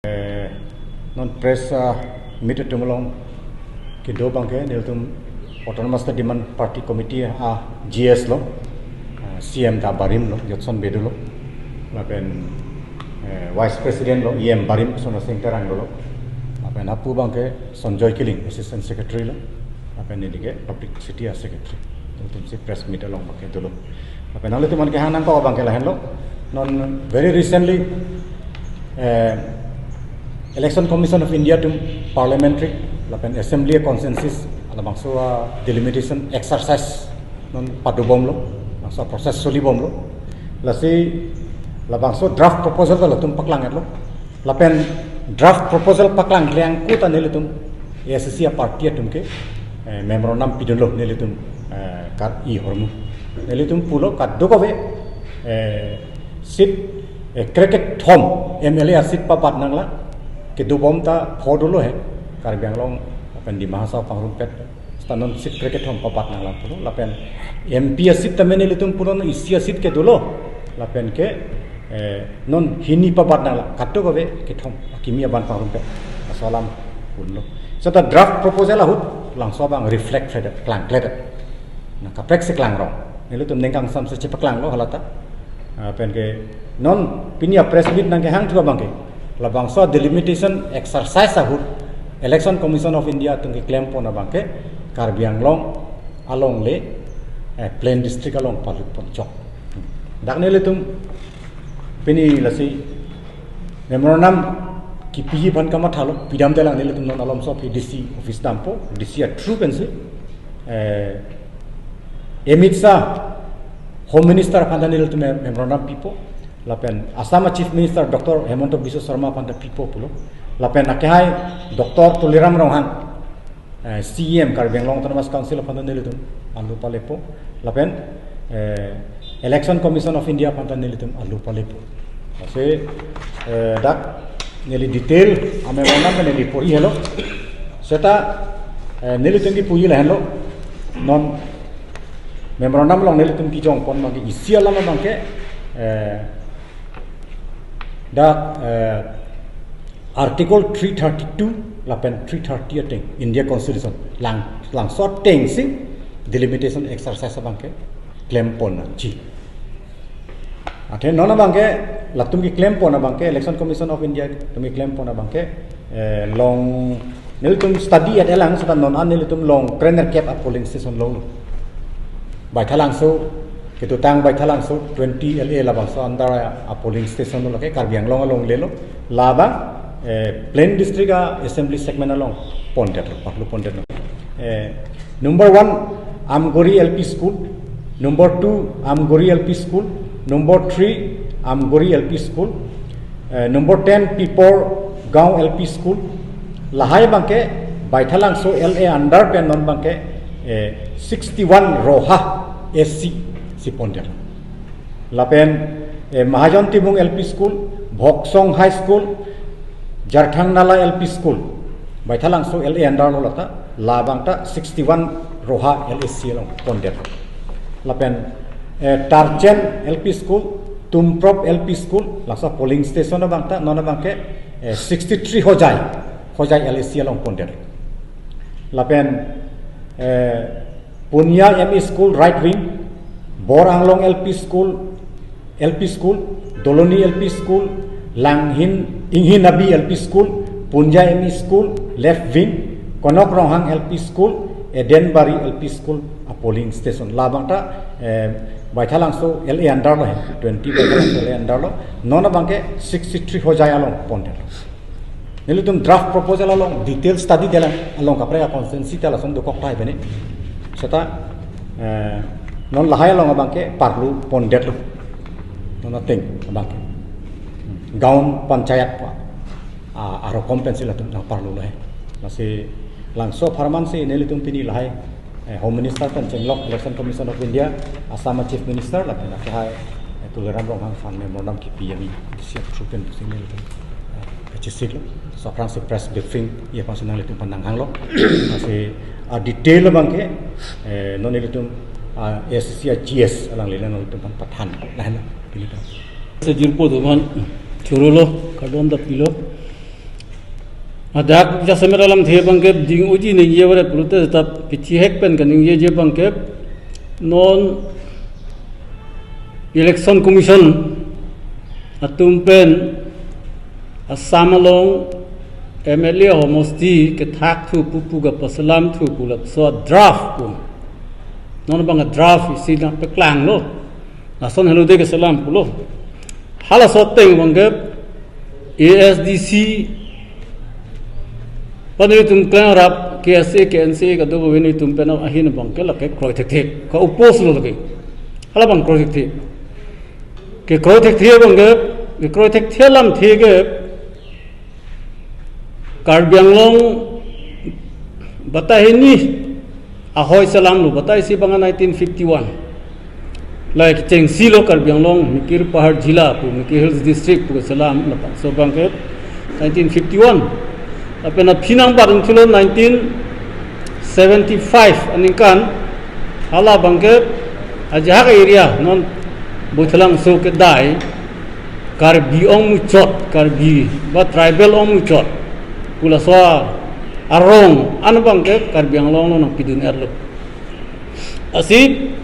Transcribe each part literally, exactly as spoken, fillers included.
Eh, non press, ah, meet atum along kedo abangke nelitum Autonomous State Demand Party Committee a G S lo, ah, C M ta barim lo, Jotson Bey dolo, lapen, eh, Vice President lo, E M barim Sonasing Terang dolo, lapen hapu abangke Sonjoy Killing, Assistant Secretary lo, lapen neli ke Publicity a Secretary. Nelitum si press meet along abangke dolo. Lapen nanglitum aphan kehang nangkok abangke lahenlo. Non very recently, eh, Election Commission of India atum parliamentary lapen assembly consensus labangso a delimitation exercise non padobomlo, labangso process solibomlo. Lasi labangso draft proposal ta latum paklang-etlo. Lapen draft proposal paklang klemkle ta nelitum A I C C a party atum ke, eh, memorandum pidunlo nelitum, eh, kar-i ahormu. Nelitum pulo kadokave, eh, seat, eh, krekethom M L A a seat pabat nanglang, kedobom ta pho dolo he, Karbi Anglong lapen Dima Hasao pangrumpet. Seta non seat krekethom pabat nanglang pulo, lapen M P a seat tame nelitum pulo non isi a seat kedolo, lapen ke, eh, non hini pabat nanglang, kadokave kethom, akimi aban pangrumpet, laso alam pulo. Seta draft proposal ahut labangso abang reflect klemkle. Nang kaprek si klangrong. Nelitum ningkangsam si chepaklanglo halata. Ah, pen ke non pini a press meet nangkehangthu abangke, labangso delimitation exercise ahut Election Commission of India atum keklempon abangke Karbi Anglong alongle, eh, plain district along palut ponchok. Dak nelitum pini lasi memorandum kipiji aphan kamathalo, pidamdelang nelitum non alomso aphi D C office dampo, D C a through pensi, eh, Amit Shah, Home Minister aphan ta nelitum mem-, memorandum pipo, lapen Assam a Chief Minister Doctor Himanta Biswa Sarma aphan ta pipo pulo, lapen akehai Doctor Tuliram Ronghang, eh, C E M Karbi Anglong Autonomous Council aphan ta nelitum alu palepo, lapen, eh, Election Commission of India aphan ta nelitum alu palepo. Lasi, eh, dak neli detail a memorandum neli pori helo. Seta, eh, nelitum kipuri lahenlo. Non memorandum along nelitum kejongpon abangke isi alam abangke, eh, dak, eh, Article three thirty-two lapen three thirty ateng India Constitution lang, labangso ateng si delimitation exercise abangke klempon nangji. Athe non abangke latum keklempon abangke, Election Commission of India atum keklempon abangke, eh, long nelitum study-et-elang, seta non an nelitum long krenerkep a polling station longlo. Baithalangso, ketutang Baithalangso twenty L A labangso under a polling station lo, lake Karbi Anglong alongle lo. Labang, eh, plain district a assembly segment along pondetlo, parlu pondetlo. Eh, number one, Amgori L P School. Number two, Amgori L P School. Number three, Amgori L P School. Eh, number ten, Pipor Gaon L P School. Lahai abangke Baithalangso L A under pen non abangke, eh, sixty-one roha S C si pondetlo. Lapen, eh, Mahajon Timung L P School, Bhoksong High School, Jarthang Nala L P School, Baithalangso L A under lo lata, labang ta sixty-one roha L A C along pondetlo. Lapen, eh, Tarchen L P School, Tumprop L P School, labangso polling station abang ta, non abangke, eh, sixty-three hojai, hojai L A C along pondetlo. Lapen, eh, Punya M E School, right wing, Bor Anglong L P School, L P School, Doloni L P School, Langhin, Inghin Abi L P School, Punya M E School, left wing, Konok Ronghang L P School, Edenbari L P School a polling station. Labang ta, eh, Baithalangso L A under lo he, twenty Baithalangso L A under lo, non abangke sixty-three hojai along pondetlo. Nelitum draft proposal along detail study-delang, along kaprek a constituency ta lason dokok tahai bene. Seta, eh, non lahai along abangke parlu pondetlo. Non ateng abangke. Gaon panchayat pa. A, arokom pensi latum nangparlu lahai. Lasi labangso apharman si nelitum pini lahai, eh, Home Minister pen chenglok Election Commission of India, Assam a Chief Minister, lapen akehai, eh, Tuliram Ronghang aphan memorandum kipi ami, D C a through pen pusi nelitum, eh, kachisiklo. Laso aphrangsi press briefing, iya aphansi nanglitum aphan nanghanglo. Lasi, a detail abangke, eh, non nelitum, ah, A I C C a G S alangli nanglitum aphan pathan. Lahenlo, pini ta. Sejurpo doman, chorolo, kardom ta pilo. Dak jasemet alamthe abangke ding-uji ningje vare pulote ta pithihek pen kaningjeje abangke non Election Commission atum pen Assam along M L A homosti kethak thu pupu kapaselam thu pu laso draft pu. Non abang draft isi nangpaklanglo. Lason helo de keselam pulo. Halaso ateng abangke A S D C pen nelitum klangrap K S A, K N C A kadokave nelitum pen ahin abangke lake kroi thekthe. Ka-oppose lo lake. Hala abang kroi thekthe. Kekroi thekthe abangke, kekroi thekthe alamthe ke Karbi Anglong batai hini ahoi selamlo, batai isi abang nineteen fifty-one. Lahai kechengsi lo Karbi Anglong, Mikir Pahar Jila pu, Mikir Hills District pu selam, lapuson abangke nineteen fifty-one. Lapen aphi nangbat ingthulo nineteen seventy-five aningkan, hala abangke ajahak area non Boithalangso kedai Karbi ongmuchot, Karbi ba tribal ongmuchot pu laso arong an abangke Karbi Anglong along nangpidun-etlo. Lasi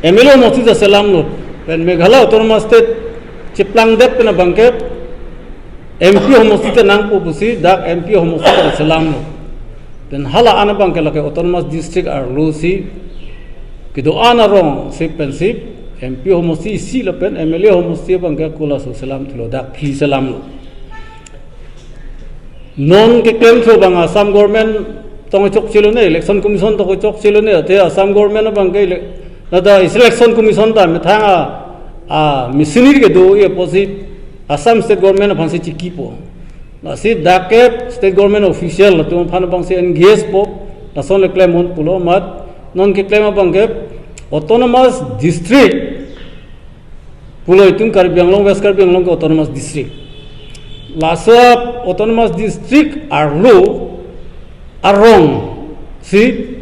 M L A homosti ta selamlo. Pen Meghalaya Autonomous State cheplangdet pen abangke M P homosti ta nangpo pusi dak M P homosti ta selamlo. Pen hala an abangke lake Autonomous District arlo si kedo-an arong si pensi M P homosti isi lapen M L A homosti abangke ako laso selam thulo, dak phli selamlo. Non keklem thu abang Assam government tong chokchelo ne, Election Commission tong chokchelo ne, ate Assam government abangke ele-, nata Election Commission ta methang a, a machinery kedo-i apotsi Assam State Government aphansi chikipo. Lasi dak ke State Government official atum aphan abangsi engage po, lason le klemnon pulo amat, non keklem abangke Autonomous District pulo itum Karbi Anglong, West Karbi Anglong ke Autonomous District. Laso Autonomous District arlo arong si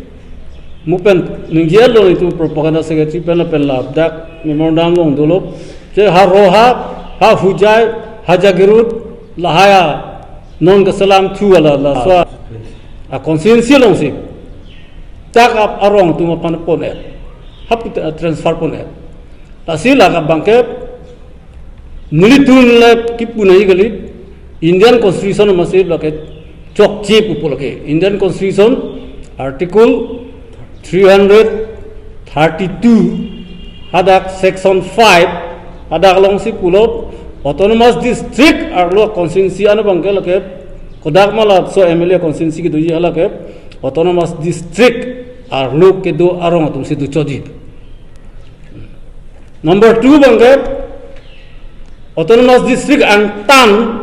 mo pen ningje-etlo itum Propaganda Secretary pen lapen ladak memorandum along dolo. Je ha Roha, ha Hojai, ha Jagiroad, lahai a non keselam thu ala laso a constituency alongsi dak ap arong atum aphan pon-et. Hapu transfer pon-et. Lasi lake abangke nelitum le kipu nangji kali, Indian Constitution amatsi lake chokche pupo lake. Indian Constitution Article three hundred thirty-two hadak Section five hadak alongsi pulo Autonomous District arlo constituency an abangke lake kodak ma laso M L A constituency kedoji hala ke Autonomous District arlo kedo arong atumsi dochotji. Number two abangke Autonomous District angtan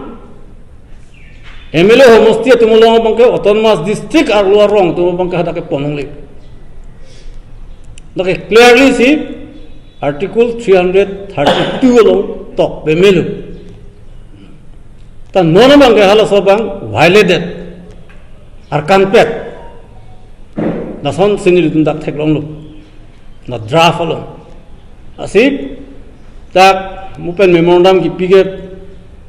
M L A homosti atum along abangke Autonomous District arlo arong atum abangke hadak ke pon longle. Lake clearly si Article three hundred thirty-two along tok pemelo. Ta non abangke halaso abang violated, arkanpet. Lasonsi nelitum dak theklonglo. Na draft along. Lasi dak mo pen memorandum kipi ke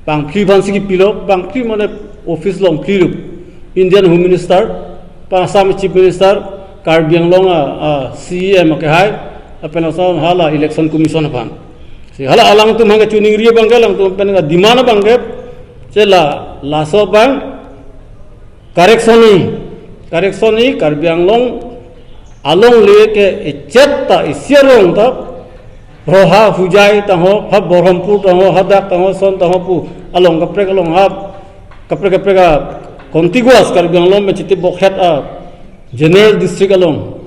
bangphli aphansi kipilo, bangphli mane office along phlilo. Indian Home Minister, pa Assam Chief Minister, Karbi Anglong a, a C E M akehai, lapen laso hala Election Commission aphan. Si hala alangtum hangke choningri abangke, alangtum pen demand abangke, che la laso abang correction ni, correction ni Karbi Anglong alongle ke echet ta isi arong ta Roha Hojai tangho, ha Borhampur tangho, hadak tangho, son tangho pu along kaprek along ha kaprek kaprek a contiguous Karbi Anglong pen chitibokhet a general district along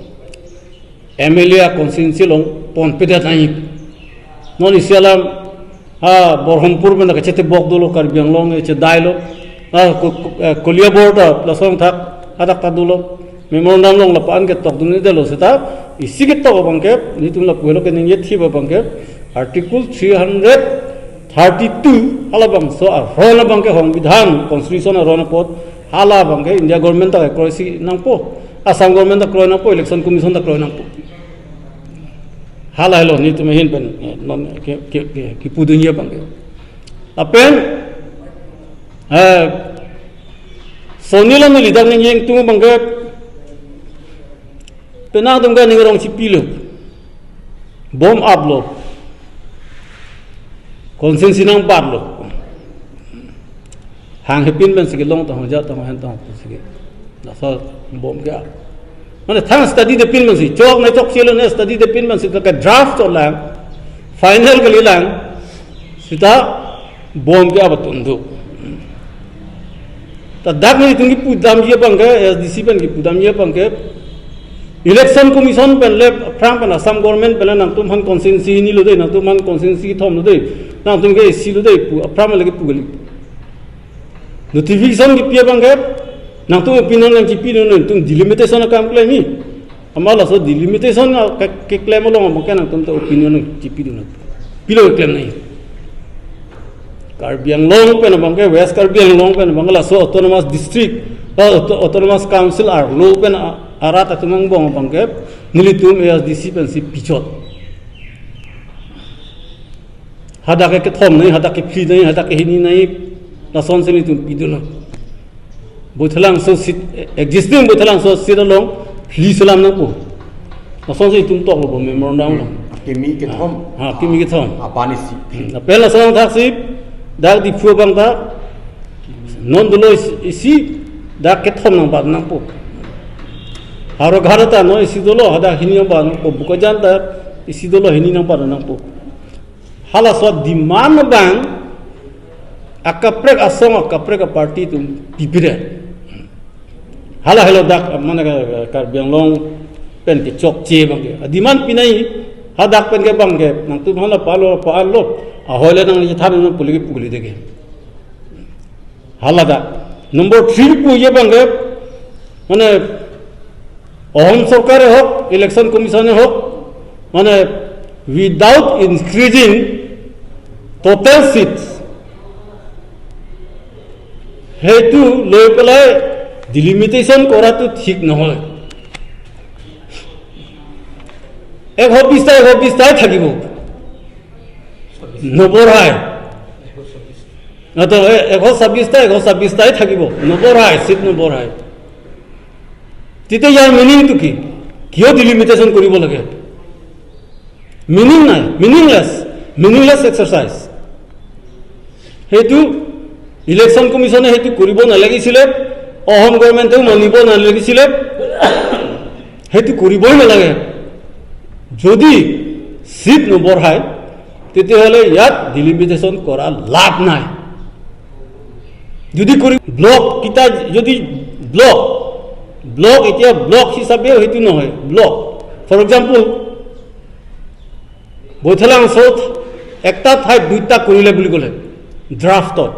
M L A a constituency along ponpedet nangji. Non isi alam ha Borhampur pen kachetibok dolo, Karbi Anglong echedai lo. Ha Ko-, Ko-, eh, Koliabor ta lason thak hadak ta dolo. Memorandum along lapu-an ketok dunde lo seta isi ketok abangke nelitum lapu helo keningje thip abangke Article three hundred thirty-two halabangso aron abangke Songbidhan Constitution aron apot halabangke India government ta kroisi nangpo, Assam government ta kroi nangpo, Election Commission ta kroi nangpo. Hala helo nelitum ahin pen, eh, non ke, ke, ke, kipudunji abangke. Lapen, eh, Soni lo neli dak ning yeng tung bangke penang tung ke ning rong chipilo. Bom aplo. Constituency nangbatlo. Hang hepin pensi kelong tong ja tong hen tong pensi ke. Laso bom ke ap. Mane thang study de pin pensi. Chok ne chokchelo ne study de pin pensi ke draft to lang. Final kali lang. Sita bom ke ap atum do. Ta dak nelitum kipudamji abangke, A S D C pen kipudamji abangke, Election Commission pen le aphrang pen Assam government pen le nangtum aphan constituency hini lo dei, nangtum aphan constituency kethom lo dei, nangtum ke A C lo dei pu aphrang le kipu kali. Notification kipi abangke, nangtum opinion nangchipi non, nangtum delimitation akam klem hi. Amat laso delimitation a ke, keklem along abangke nangtum ta opinion nangchipi dun. Pilo keklem nangji. Karbi Anglong pen abangke, West Karbi Anglong pen abangke laso autonomous district, uh, auto-, autonomous council arlo pen a-, arat atum angbong abangke, nelitum A S D C pensi pichot. Hadak ke kethom nangji, hadak ke phli nangji, hadak ke hini nangji, lasonsi nelitum pidunlo. Baithalangso seat, existing Baithalangso seat along phli selam nangpo. Lasonsi itum toklo memorandum along. Kimi kethom. Ha, kimi kethom. Apani si. Apel lason thaksi, dak Diphu abang ta, non dolo isi, isi, dak kethom nangbat nangpo. Howraghat ta non isi dolo, hadak hini nangbat nangpo. Bokajan ta isi dolo, hini nangbat nangpo. Halaso demand abang akaprek asong, akaprek aparty atum pipire. Hala helo dak mane Karbi Anglong pen kechokche abangke. Demand pinai hadak pen ke abangke nangtum hala palo palo. Ahoi le nangchethan nang pu le kipu kali dei ke. Hala dak. Number three puji abangke, mane, Ahom Sorkar ahok, Election Commission ahok, mane, without increasing total seats, সেইটো লৈ পেলাই delimitation কৰাটো ঠিক নহয়। এশ বিশটা, এশ বিশটাই থাকিব, নবঢ়ায়। অ, তো, এ-, এশ ছাব্বিশটা, এশ ছাব্বিশটাই থাকিব, নবঢ়ায়, চিট নবঢ়ায়। তেতিয়া ইয়াৰ মিনিংটো কি? কিয় delimitation কৰিব লাগে? মিনিং নাই, meaningless, meaningless exercise। সেইটো ইলেকশ্যন কমিশ্যনে সেইটো কৰিব নালাগিছিলে, অসম গভৰ্ণমেণ্টেও মানিব নালাগিছিলে, সেইটো কৰিবই নালাগে। যদি চিট নবঢ়ায়, তেতিয়াহ'লে ইয়াত delimitation কৰা লাভ নাই। যদি কৰি ব্লক কিতা, যদি ব্লক, ব্লক এতিয়া ব্লক হিচাপেও সেইটো নহয়, ব্লক। For example, বৈঠালাংচত একটা ঠাইত দুইটা কৰিলে বুলি ক'লে ড্ৰাফটত,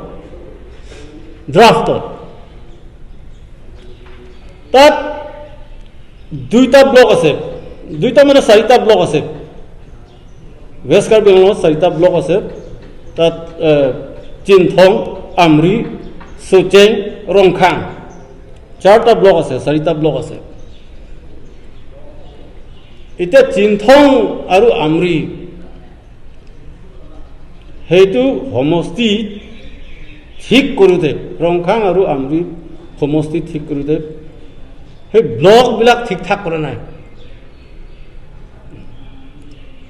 ড্ৰাফটত তাত দুইটা ব্লক আছে, দুইটা মানে চাৰিটা ব্লক আছে। ৱেষ্ট কাৰ্বি আংলঙত চাৰিটা ব্লক আছে। তাত, এ, চিনথং, আমৰি, চুচেং, ৰংখাং, চাৰিটা ব্লক আছে, চাৰিটা ব্লক আছে। এতিয়া চিনথং আৰু আমৰি সেইটো সমষ্টি ঠিক কৰোঁতে, ৰংখাং আৰু আমৰি সমষ্টি ঠিক কৰোঁতে সেই ব্লকবিলাক ঠিক ঠাক কৰা নাই।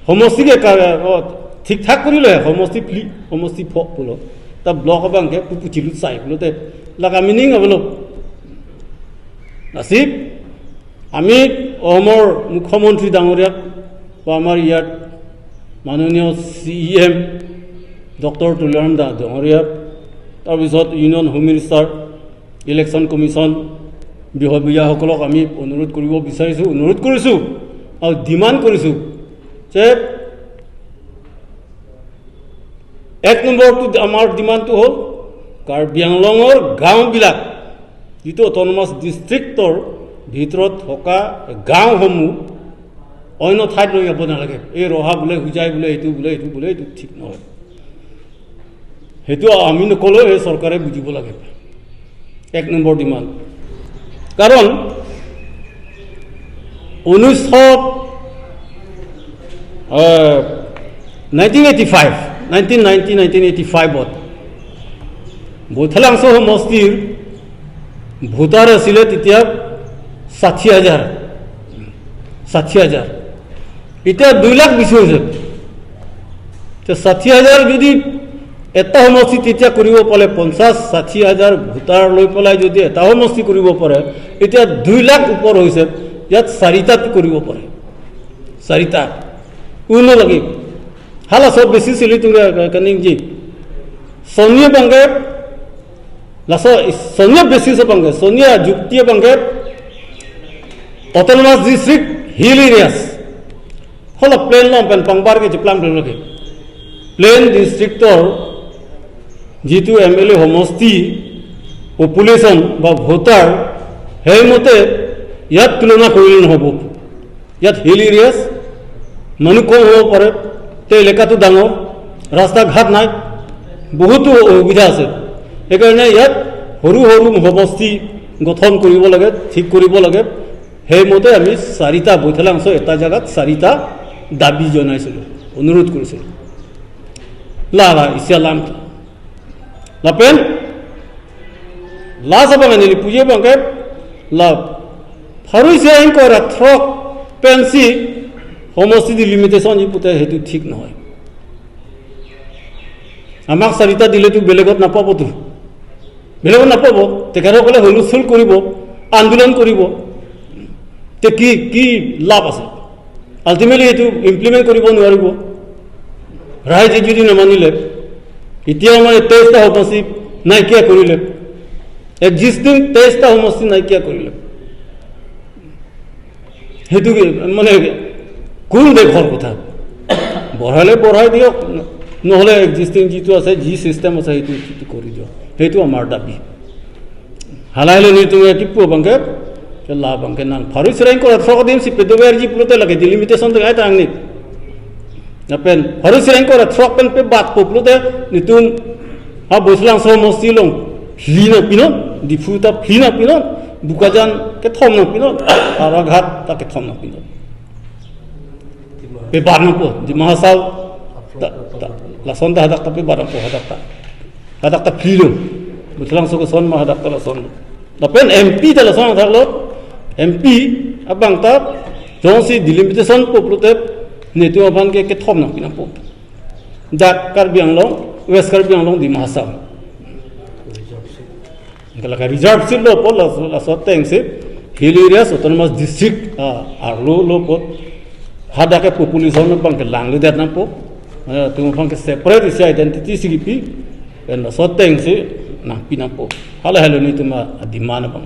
সমষ্টিকে কা-, অ, ঠিক ঠাক কৰিলে সমষ্টি ফ্লি, সমষ্টি ফ পুলো। তা ব্লক বাংকে পুপুচিলুত চাই পুলোতে লাগা মিনিং আবলো। নাচিব আমি অসমৰ মুখ্যমন্ত্ৰী ডাঙৰীয়াক বা আমাৰ ইয়াত মাননীয় চি ই এম ডক্টৰ তুলিৰাম দা ডাঙৰীয়াক, তাৰপিছত union home minister, election commission বিষয়ববীয়াসকলক আমি অনুৰোধ কৰিব বিচাৰিছোঁ, অনুৰোধ কৰিছোঁ আৰু ডিমাণ্ড কৰিছোঁ যে এক নম্বৰটো আমাৰ ডিমাণ্ডটো হ'ল কাৰ্বি আংলঙৰ গাঁওবিলাক, যিটো অট'নমাছ ডিষ্ট্ৰিক্টৰ ভিতৰত থকা গাঁওসমূহ অন্য ঠাইত লৈ যাব নালাগে। এই ৰহা বোলে, হোজাই বোলে, এইটো বোলে, এইটো বোলে, এইটো ঠিক নহয়। সেইটো আমি নকলেও এই চৰকাৰে বুজিব লাগে। এক নম্বৰ ডিমাণ্ড। কাৰণ ঊনৈছশ, আহ, nineteen eighty five, nineteen ninety, nineteen eighty ফাইভত বৈঠালাংচ' সমষ্টিৰ ভোটাৰ আছিলে তেতিয়া ষাঠি হাজাৰ, ষাঠি হাজাৰ, এতিয়া দুই লাখ বেছি হৈছে। তে ষাঠি হাজাৰ যদি এটা সমষ্টি তেতিয়া কৰিব পাৰে, পঞ্চাশ ষাঠি হাজাৰ ভোটাৰ লৈ পেলাই যদি এটা সমষ্টি কৰিব পাৰে, এতিয়া দুই লাখ ওপৰ হৈছে, ইয়াত চাৰিটাত কৰিব পাৰে, চাৰিটা কোনো লাগে। Hala so besi sili tunga kaning ji. Sonia bangke, laso sonia besi so bangke, sonia jukti bangke, autonomous district, hill areas. Hala plain lom pen pangbar ke jeplang dulu ke. Plain district or যিটো M L এ সমষ্টি, পপুলেশ্যন বা ভোটাৰ, সেইমতে ইয়াত তুলনা কৰিলে নহ'ব। ইয়াত hill areas, মানুহ কম হ'ব পাৰে, তে এলেকাটো ডাঙৰ, ৰাস্তা ঘাট নাই, বহুতো অসুবিধা আছে। সেইকাৰণে ইয়াত সৰু সৰু সমষ্টি গঠন কৰিব লাগে, ঠিক কৰিব লাগে। সেইমতে আমি চাৰিটা, বৈঠালাংশ এটা জেগাত চাৰিটা দাবী জনাইছিলোঁ, অনুৰোধ কৰিছিলোঁ। Lala isi alam. Lapen, last abang neli puji bangke, la pharo isi ra ingkoi ra throk pensi সমষ্টি ডিলিমিটেশ্যন ji pute সেইটো ঠিক নহয়। আমাক চাৰিটা দিলেতো বেলেগত নাপাবতো। বেলেগত নাপাব। তেখেতসকলে হুলস্থুল কৰিব, আন্দোলন কৰিব। তে কি, কি লাভ আছে? আল্টিমেটলি এইটো ইমপ্লিমেণ্ট কৰিব নোৱাৰিব। ৰাইজে যদি নামানিলে, এতিয়াও মানে তেইশটা সমষ্টি নাইকিয়া কৰিলে, এক্সিষ্টিং তেইশটা সমষ্টি নাইকিয়া কৰিলে, সেইটো কি, মানে, কোন দেশৰ কথা? বঢ়ালে বঢ়াই দিয়ক, নহ'লে এক্সিষ্টিং যিটো আছে, যি ছিষ্টেম আছে, সেইটো, সেইটো কৰি দিয়ক। সেইটো আমাৰ দাবী। Hala helo nelitum kipu bangke, ke la bangke nang pharo isi ra ingkoi ra throk adimsi pedover ji pulote lake delimitation de ai tangni. Lapen pharo isi ra ingkoi ra throk pen pebatpo pulote nelitum ha Bauchalangso mosti along phli nangpinon, Diphu ta phli nangpinon, Bokajan kethom nangpinon, Howraghat ta kethom nangpinon. Pebat nangpo, Dima Hasao ta, ta, lason ta hadak ta pebat nangpo, hadak ta. Hadak ta phli lo. Bauchalangso koson ma hadak ta lason lo. Lapen M P ta lason thaklo. M P abang ta jongsi delimitation po pulote nelitum aphan ke kethom nangpi nangpo. Dak Karbi Anglong, West Karbi Anglong, Dima Hasao. Kalaka reserve seat lo po laso, laso atengsi hill areas autonomous district, ah, arlo lo po. Hadak ke population abang ke langledet nangpo. Eh, nelitum aphan ke separate isi identity si kipi. Pen laso atengsi nangpi nangpo. Hala helo nelitum ademand abang.